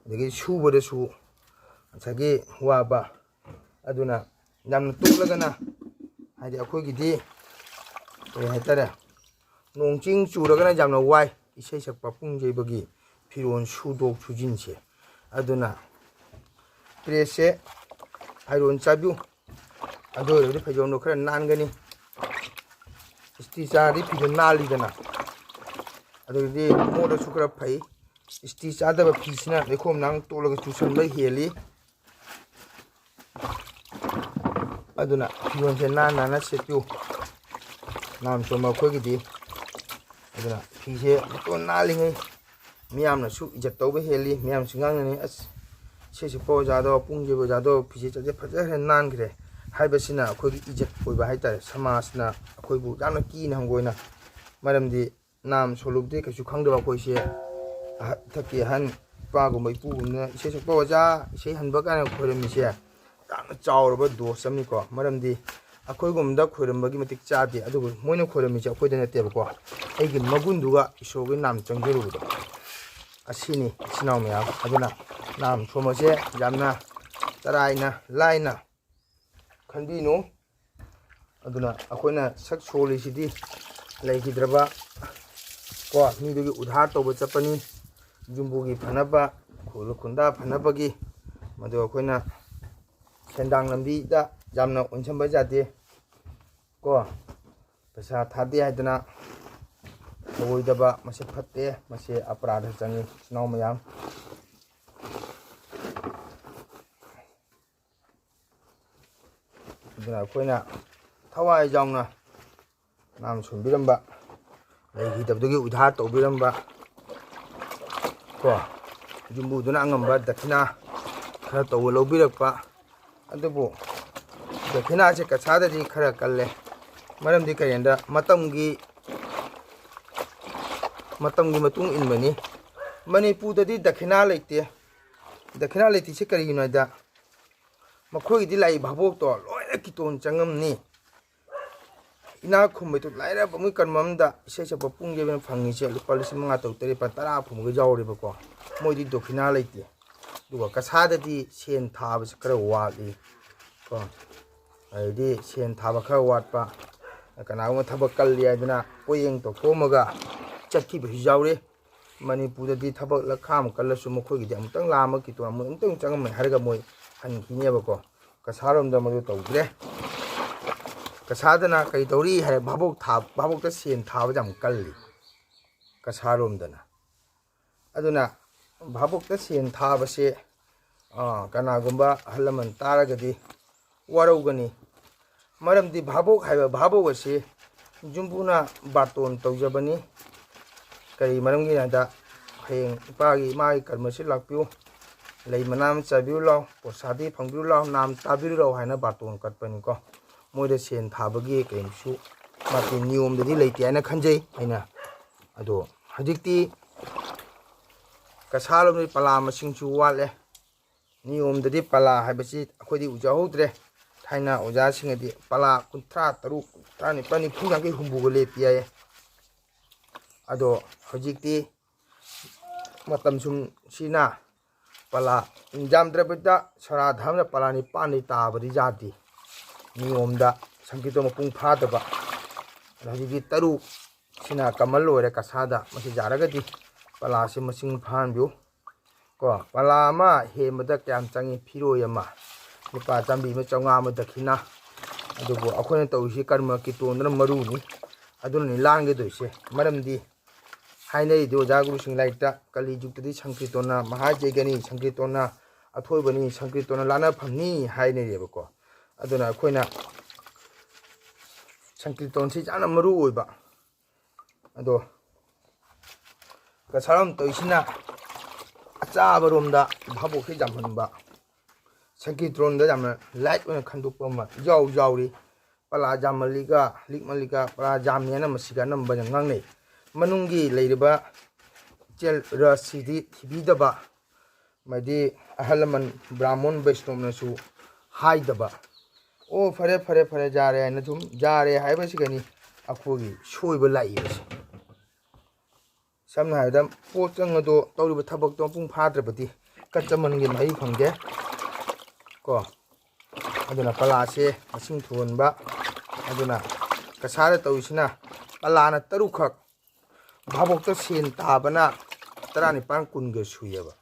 ꯑꯗꯒꯤ ꯁꯨꯕꯗꯁꯨ ꯉꯁꯥꯏꯒꯤ ꯋꯥꯕ꯫ ꯑꯗꯨꯅ ꯌꯥꯝꯅ ꯇꯣꯠꯂꯒꯅ, ꯍꯥꯏꯗꯤ ꯑꯩꯈꯣꯏꯒꯤꯗꯤ ꯀꯔꯤ ꯍꯥꯏꯇꯥꯔꯦ, ꯅꯣꯡ ꯆꯤꯡ ꯆꯨꯔꯒꯅ ꯌꯥꯝꯅ ꯋꯥꯏ ꯏꯁꯩ ꯁꯛꯄ ꯄꯨꯡ ꯌꯩꯕꯒꯤ ꯐꯤꯔꯣꯜ ꯁꯨꯗꯣꯛ ꯁꯨꯖꯤꯟꯁꯦ꯫ ꯑꯗꯨꯅ ꯄ꯭ꯔꯦꯁꯁꯦ ꯑꯥꯏꯔꯣꯟ ꯆꯥꯕꯤꯌꯨ꯫ ꯑꯗꯨ ꯑꯣꯏꯔꯒꯗꯤ ꯐꯩꯖꯣꯝꯗꯣ ꯈꯔ ꯅꯥꯟꯒꯅꯤ꯫ ꯏꯁꯇꯤ ꯆꯥꯔꯗꯤ ꯐꯤꯗꯣ ꯅꯥꯜꯂꯤꯗꯅ꯫ ꯑꯗꯨꯗꯤ ꯃꯣꯠꯂꯁꯨ ꯈꯔ ꯐꯩ꯫ ꯏꯁꯇꯤ ꯆꯥꯗꯕ ꯐꯤꯁꯤꯅ ꯂꯩꯈꯣꯝ ꯂꯥꯡ ꯇꯣꯛꯂꯒ ꯆꯨꯁꯟꯕ ꯍꯦꯜꯂꯤ꯫ ꯑꯗꯨꯅ ꯐꯤꯔꯣꯜꯁꯦ ꯅꯥꯟ ꯅꯥꯟꯅ ꯁꯦꯠꯄꯤꯌꯨ꯫ ꯅꯥꯝ ꯆꯣꯝꯕ ꯑꯩꯈꯣꯏꯒꯤꯗꯤ꯫ ꯑꯗꯨꯅ ꯐꯤꯁꯦ ꯃꯇꯣꯟ ꯅꯥꯜꯂꯤꯉꯩ ꯃꯤꯌꯥꯝꯅꯁꯨ ꯏꯖꯠ ꯇꯧꯕ ꯍꯦꯜꯂꯤ, ꯃꯤꯌꯥꯝꯁꯨ ꯉꯥꯡꯅꯅꯤ, "ꯑꯁ, ꯏꯁꯩ ꯁꯛꯄ ꯑꯣꯖꯥꯗꯣ, ꯄꯨꯡ ꯌꯩꯕ ꯑꯣꯖꯥꯗꯣ ꯐꯤꯁꯦ ꯆꯠꯁꯦ ꯐꯖꯈ꯭ꯔꯦ, ꯅꯥꯟꯈ꯭ꯔꯦ" ꯍꯥꯏꯕꯁꯤꯅ ꯑꯩꯈꯣꯏꯒꯤ ꯏꯖꯠ ꯑꯣꯏꯕ ꯍꯥꯏꯇꯥꯔꯦ꯫ ꯁꯃꯥꯖꯅ ꯑꯩꯈꯣꯏꯕꯨ ꯌꯥꯝꯅ ꯀꯤꯅ ꯍꯪꯒꯣꯏꯅ, ꯃꯔꯝꯗꯤ ꯅꯥꯝ ꯁꯣꯂꯨꯛꯇꯤ ꯀꯩꯁꯨ ꯈꯪꯗꯕ ꯑꯩꯈꯣꯏꯁꯦ, ꯑꯍ-, ꯏꯊꯛꯀꯤ ꯑꯍꯟ, ꯏꯄꯥꯒꯨꯝꯕ ꯏꯄꯨꯒꯨꯝꯕꯅ ꯏꯁꯩ ꯁꯛꯄ ꯑꯣꯖꯥ, ꯏꯁꯩ ꯍꯟꯕ ꯀꯥꯏꯅ ꯈꯣꯏꯔꯝꯃꯤꯁꯦ ꯌꯥꯝꯅ ꯆꯥꯎꯔꯕ ꯗꯣꯁ ꯑꯃꯅꯤꯀꯣ꯫ ꯃꯔꯝꯗꯤ ꯑꯩꯈꯣꯏꯒꯨꯝꯕꯗ ꯈꯣꯏꯔꯝꯕꯒꯤ ꯃꯇꯤꯛ ꯆꯥꯗꯦ, ꯑꯗꯨꯕꯨ ꯃꯣꯏꯅ ꯈꯣꯏꯔꯝꯃꯤꯁꯦ ꯑꯩꯈꯣꯏꯗ ꯅꯠꯇꯦꯕꯀꯣ, ꯑꯩꯒꯤ ꯃꯒꯨꯟꯗꯨꯒ ꯏꯁꯣꯔꯒꯤ ꯅꯥꯝ ꯆꯪꯖꯔꯨꯕꯗꯣ꯫ ꯑꯁꯤꯅꯤ, ꯏꯆꯤꯟ ꯏꯅꯥꯎ ꯃꯌꯥꯝ꯫ ꯑꯗꯨꯅ ꯅꯥꯝ ꯁꯣꯝꯕꯁꯦ ꯌꯥꯝꯅ ꯇꯔꯥꯏꯅ ꯂꯥꯏꯅ ꯈꯟꯕꯤꯅꯨ꯫ ꯑꯗꯨꯅ ꯑꯩꯈꯣꯏꯅ ꯁꯛ ꯁꯣꯜꯂꯤꯁꯤꯗꯤ ꯂꯩꯈꯤꯗ꯭ꯔꯕ ꯀꯣ ꯃꯤꯗꯨꯒꯤ ꯎꯙꯥꯔ ꯇꯧꯕ ꯆꯠꯄꯅꯤ, ꯌꯨꯝꯕꯨꯒꯤ ꯐꯅꯕ, ꯈꯨꯜ ꯈꯨꯟꯗꯥ ꯐꯅꯕꯒꯤ꯫ ꯃꯗꯨ ꯑꯩꯈꯣꯏꯅ ꯁꯦꯟꯗꯥꯡ ꯂꯝꯕꯤꯗ ꯌꯥꯝꯅ ꯑꯣꯟꯁꯤꯟꯕ ꯌꯥꯗꯦ ꯀꯣ꯫ ꯄꯩꯁꯥ ꯊꯥꯗꯦ ꯍꯥꯏꯗꯅ ꯊꯧꯑꯣꯏꯗꯕ, ꯃꯁꯤ ꯐꯠꯇꯦ, ꯃꯁꯤ ꯑꯄꯔꯥꯙ ꯆꯪꯉꯤ, ꯏꯆꯤꯟ ꯏꯅꯥꯎ ꯃꯌꯥꯝ꯫ ꯑꯗꯨꯅ ꯑꯩꯈꯣꯏꯅ ꯊꯋꯥꯏ ꯌꯥꯎꯅ ꯅꯥꯝ ꯁꯣꯟꯕꯤꯔꯝꯕ, ꯂꯩꯈꯤꯗꯕꯗꯨꯒꯤ ꯎꯙꯥꯔ ꯇꯧꯕꯤꯔꯝꯕ ꯀꯣ, ꯌꯨꯝꯕꯨꯗꯨꯅ ꯑꯉꯝꯕ ꯗꯈꯤꯅꯥ ꯈꯔ ꯇꯧꯕ ꯂꯧꯕꯤꯔꯛꯄ꯫ ꯑꯗꯨꯕꯨ ꯗꯈꯤꯅꯥꯁꯦ ꯀꯁꯥꯗꯗꯤ ꯈꯔ ꯀꯜꯂꯦ꯫ ꯃꯔꯝꯗꯤ ꯀꯔꯤꯒꯤꯅꯣꯗ, ꯃꯇꯝꯒꯤ, ꯃꯇꯝꯒꯤ ꯃꯇꯨꯡ ꯏꯟꯕꯅꯤ꯫ ꯃꯅꯤꯄꯨꯔꯗꯗꯤ ꯗꯈꯤꯅꯥ ꯂꯩꯇꯦ꯫ ꯗꯈꯤꯅꯥ ꯂꯩꯇ꯭ꯔꯤꯁꯦ ꯀꯔꯤꯒꯤꯅꯣ ꯍꯥꯏꯗ, ꯃꯈꯣꯏꯒꯤꯗꯤ ꯂꯥꯛꯏ ꯚꯥꯕꯣꯛꯇꯣ ꯂꯣꯏꯅ ꯀꯤꯇꯣꯟ ꯆꯪꯉꯝꯅꯤ꯫ ꯏꯅꯥꯛ ꯈꯨꯟꯕꯗꯨ ꯂꯥꯏꯔꯕ ꯃꯣꯏ ꯀꯔꯃ ꯑꯃꯗ ꯏꯁꯩ ꯁꯛꯄ ꯄꯨꯡ ꯌꯩꯕꯅ ꯐꯪꯉꯤꯁꯦ ꯂꯨꯄꯥ ꯂꯤꯁꯤꯡ ꯃꯉꯥ, ꯇꯔꯨꯛ, ꯇꯔꯦꯠ, ꯂꯨꯄꯥ ꯇꯔꯥ ꯐꯪꯕꯒ ꯌꯥꯎꯔꯦꯕꯀꯣ꯫ ꯃꯣꯏꯗꯤ ꯗꯈꯤꯅꯥ ꯂꯩꯇꯦ꯫ ꯑꯗꯨꯒ ꯀꯁꯥꯗꯗꯤ ꯁꯦꯟ ꯊꯥꯕꯁꯦ ꯈꯔ ꯋꯥꯠꯂꯤ ꯀꯣ꯫ ꯑꯗꯩꯗꯤ ꯁꯦꯟ ꯊꯥꯕ ꯈꯔ ꯋꯥꯠꯄ, ꯀꯅꯥꯒꯨꯝꯕ ꯊꯕꯛ ꯀꯜꯂꯤ ꯍꯥꯏꯗꯅ ꯄꯣꯌꯦꯡ ꯇꯧꯊꯣꯛꯑꯝꯃꯒ ꯆꯠꯈꯤꯕꯁꯨ ꯌꯥꯎꯔꯤ꯫ ꯃꯅꯤꯄꯨꯔꯗꯗꯤ ꯊꯕꯛ ꯂꯈꯥ ꯑꯃ ꯀꯜꯂꯁꯨ ꯃꯈꯣꯏꯒꯤꯗꯤ ꯑꯃꯨꯛꯇꯪ ꯂꯥꯛꯑꯝꯃ ꯀꯤꯇꯣꯟ ꯑꯃꯨꯛ ꯑꯃꯨꯛꯇꯪ ꯆꯪꯉꯝꯃꯦ ꯍꯥꯏꯔꯒ ꯃꯣꯏ ꯍꯟꯈꯤꯅꯦꯕꯀꯣ꯫ ꯀꯁꯥꯔꯣꯝꯗ ꯃꯗꯨ ꯇꯧꯗ꯭ꯔꯦ꯫ ꯀꯁꯥꯗꯅ ꯀꯔꯤ ꯇꯧꯔꯤ ꯍꯥꯏꯔ, ꯚꯥꯕꯣꯛ ꯊꯥ-, ꯚꯥꯕꯣꯛꯇ ꯁꯦꯟ ꯊꯥꯕꯁꯦ ꯌꯥꯝ ꯀꯜꯂꯤ ꯀꯁꯥꯔꯣꯝꯗꯅ꯫ ꯑꯗꯨꯅ ꯚꯥꯕꯣꯛꯇ ꯁꯦꯟ ꯊꯥꯕꯁꯦ, ꯑꯥ, ꯀꯅꯥꯒꯨꯝꯕ ꯑꯍꯜ ꯂꯃꯟ ꯇꯥꯔꯒꯗꯤ ꯋꯥꯔꯧꯒꯅꯤ꯫ ꯃꯔꯝꯗꯤ ꯚꯥꯕꯣꯛ ꯍꯥꯏꯕ ꯚꯥꯕꯣꯛ ꯑꯁꯤ ꯌꯨꯝꯕꯨꯅ ꯕꯥꯔꯇꯣꯟ ꯇꯧꯖꯕꯅꯤ꯫ ꯀꯔꯤ ꯃꯔꯝꯒꯤꯅꯣ ꯍꯥꯏꯗ, ꯍꯌꯦꯡ ꯏꯄꯥꯒꯤ, ꯏꯃꯥꯒꯤ ꯀꯔꯃꯁꯤ ꯂꯥꯛꯄꯤꯌꯨ, ꯂꯩ ꯃꯅꯥ ꯑꯃ ꯆꯥꯕꯤꯌꯨ ꯂꯥꯎ, ꯄ꯭ꯔꯁꯥꯗꯤ ꯐꯪꯕꯤꯌꯨ ꯂꯥꯎ, ꯅꯥꯝ ꯇꯥꯕꯤꯌꯨ ꯂꯥꯎ ꯍꯥꯏꯅ ꯕꯥꯔꯇꯣꯟ ꯀꯠꯄꯅꯤꯀꯣ꯫ ꯃꯣꯏꯗ ꯁꯦꯟ ꯊꯥꯕꯒꯤ ꯀꯩꯁꯨ ꯃꯥꯒꯤ ꯅꯤꯌꯣꯝꯗꯗꯤ ꯂꯩꯇꯦ ꯍꯥꯏꯅ ꯈꯟꯖꯩ ꯑꯩꯅ꯫ ꯑꯗꯣ ꯍꯧꯖꯤꯛꯇꯤ ꯀꯁꯥꯔꯣꯝꯗꯗꯤ ꯄꯂꯥ ꯃꯁꯤꯡꯁꯨ ꯋꯥꯠꯂꯦ꯫ ꯅꯤꯌꯣꯝꯗꯗꯤ ꯄꯂꯥ ꯍꯥꯏꯕꯁꯤ ꯑꯩꯈꯣꯏꯗꯤ ꯎꯖꯍꯧꯗ꯭ꯔꯦ꯫ ꯊꯥꯏꯅ ꯑꯣꯖꯥꯁꯤꯡꯅꯗꯤ ꯄꯂꯥ ꯀꯨꯟꯊ꯭ꯔꯥ ꯇꯔꯨꯛ, ꯀꯨꯟꯊ꯭ꯔꯥ ꯅꯤꯄꯥꯜ, ꯅꯤꯐꯨ, ꯌꯥꯡꯈꯩ, ꯍꯨꯝꯐꯨꯒ ꯂꯦꯞꯄꯤ ꯍꯥꯏꯌꯦ꯫ ꯑꯗꯣ ꯍꯧꯖꯤꯛꯇꯤ ꯃꯇꯝ ꯁꯨꯝ ꯁꯤꯅ ꯄꯂꯥ ꯌꯥꯝꯗ꯭ꯔꯕꯗ ꯁꯣꯔꯥꯠ ꯑꯃꯗ ꯄꯂꯥ ꯅꯤꯄꯥꯟꯗꯩ ꯇꯥꯕꯗꯤ ꯌꯥꯗꯦ꯫ ꯅꯤꯌꯣꯝꯗ ꯁꯪꯀꯤꯔꯇꯟ ꯃꯄꯨꯡ ꯐꯥꯗꯕ꯫ ꯑꯗꯣ ꯍꯧꯖꯤꯛꯇꯤ ꯇꯔꯨꯛ ꯁꯤꯅ ꯀꯃꯟ ꯑꯣꯏꯔꯦ ꯀꯁꯥꯗ꯫ ꯃꯁꯤ ꯌꯥꯔꯒꯗꯤ ꯄꯂꯥꯁꯤ ꯃꯁꯤꯡ ꯐꯥꯍꯟꯕꯤꯌꯨ꯫ ꯀꯣ, ꯄꯂꯥ ꯑꯃ ꯍꯦꯟꯕꯗ ꯀꯌꯥꯝ ꯆꯪꯉꯤ? ꯐꯤꯔꯣꯏ ꯑꯃ, ꯂꯨꯄꯥ ꯆꯥꯝꯃꯔꯤ ꯑꯃ, ꯆꯥꯝꯃꯉꯥ ꯑꯃ ꯗꯈꯤꯅꯥ, ꯑꯗꯨꯕꯨ ꯑꯩꯈꯣꯏꯅ ꯇꯧꯔꯤꯁꯤ ꯀꯔꯃ ꯀꯤꯔꯇꯣꯟꯗꯨꯅ ꯃꯔꯨꯅꯤ꯫ ꯑꯗꯨꯅꯅꯤ ꯂꯥꯡꯒꯗꯣꯏꯁꯦ꯫ ꯃꯔꯝꯗꯤ ꯍꯥꯏꯅꯔꯤꯗꯤ ꯑꯣꯖꯥ ꯒꯨꯔꯨꯁꯤꯡ ꯂꯥꯏꯔꯤꯛꯇ, "ꯀꯂꯤ ꯖꯨꯛꯇꯗꯤ ꯁꯪꯀꯤꯔꯇꯣꯟꯅ ꯃꯍꯥ ꯌꯩꯒꯅꯤ, ꯁꯪꯀꯤꯔꯇꯣꯟꯅ ꯑꯊꯣꯏꯕꯅꯤ, ꯁꯪꯀꯤꯔꯇꯣꯟꯅ ꯂꯥꯟꯅꯐꯝꯅꯤ" ꯍꯥꯏꯅꯔꯤꯕꯀꯣ꯫ ꯑꯗꯨꯅ ꯑꯩꯈꯣꯏꯅ ꯁꯪꯀꯤꯔꯇꯣꯟꯁꯤ ꯌꯥꯝꯅ ꯃꯔꯨ ꯑꯣꯏꯕ꯫ ꯑꯗꯣ ꯀꯁꯥꯔꯝ ꯇꯧꯔꯤꯁꯤꯅ ꯑꯆꯥꯕꯔꯣꯝꯗ ꯚꯥꯕꯣꯛꯁꯤ ꯌꯥꯝꯍꯟꯕ, ꯁꯪꯀꯤꯔꯇꯣꯟꯗ ꯌꯥꯝꯅ ꯂꯥꯏꯠ ꯑꯣꯏꯅ ꯈꯟꯗꯣꯛꯄ ꯑꯃ ꯏꯌꯥꯎ ꯌꯥꯎꯔꯤ꯫ ꯄꯂꯥ ꯌꯥꯝꯃꯜꯂꯤꯒ, ꯂꯤꯛꯃꯜꯂꯤꯒ, ꯄꯂꯥ ꯌꯥꯝꯃꯦꯅ ꯃꯁꯤꯒ ꯑꯅꯝꯕꯅ ꯉꯥꯡꯅꯩ꯫ ꯃꯅꯨꯡꯒꯤ ꯂꯩꯔꯤꯕ ꯏꯆꯦꯜ ꯔꯁꯁꯤꯗꯤ ꯊꯤꯕꯤꯗꯕ, ꯃꯗꯤ ꯑꯍꯜ ꯂꯃꯟ ꯕ꯭ꯔꯥꯍꯃꯣꯟ ꯕꯩꯁꯅꯣꯞꯅꯁꯨ ꯍꯥꯏꯗꯕ꯫ "ꯑꯣ, ꯐꯔꯦ, ꯐꯔꯦ, ꯐꯔꯦ, ꯌꯥꯔꯦ" ꯍꯥꯏꯅ ꯁꯨꯝ ꯌꯥꯔꯦ ꯍꯥꯏꯕꯁꯤꯒꯅꯤ ꯑꯩꯈꯣꯏꯒꯤ ꯁꯣꯏꯕ ꯂꯥꯛꯏꯕꯁꯦ꯫ ꯁꯝꯅ ꯍꯥꯏꯔꯕꯗ, ꯄꯣꯠ ꯆꯪ ꯑꯗꯣ ꯇꯧꯔꯤꯕ ꯊꯕꯛꯇꯣ ꯃꯄꯨꯡ ꯐꯥꯗ꯭ꯔꯕꯗꯤ ꯀꯆꯃꯟꯒꯤ ꯃꯍꯩ ꯐꯪꯗꯦ ꯀꯣ꯫ ꯑꯗꯨꯅ ꯄꯂꯥꯁꯦ ꯃꯁꯤꯡ ꯊꯨꯍꯟꯕ꯫ ꯑꯗꯨꯅ ꯀꯁꯥꯔꯗ ꯇꯧꯔꯤꯁꯤꯅ ꯄꯂꯥꯅ ꯇꯔꯨꯛꯈꯛ, ꯚꯥꯕꯣꯛꯇ ꯁꯦꯟ ꯇꯥꯕꯅ ꯇꯔꯥꯅꯤꯄꯥꯟ ꯀꯨꯟꯒ ꯁꯨꯏꯌꯦꯕ꯫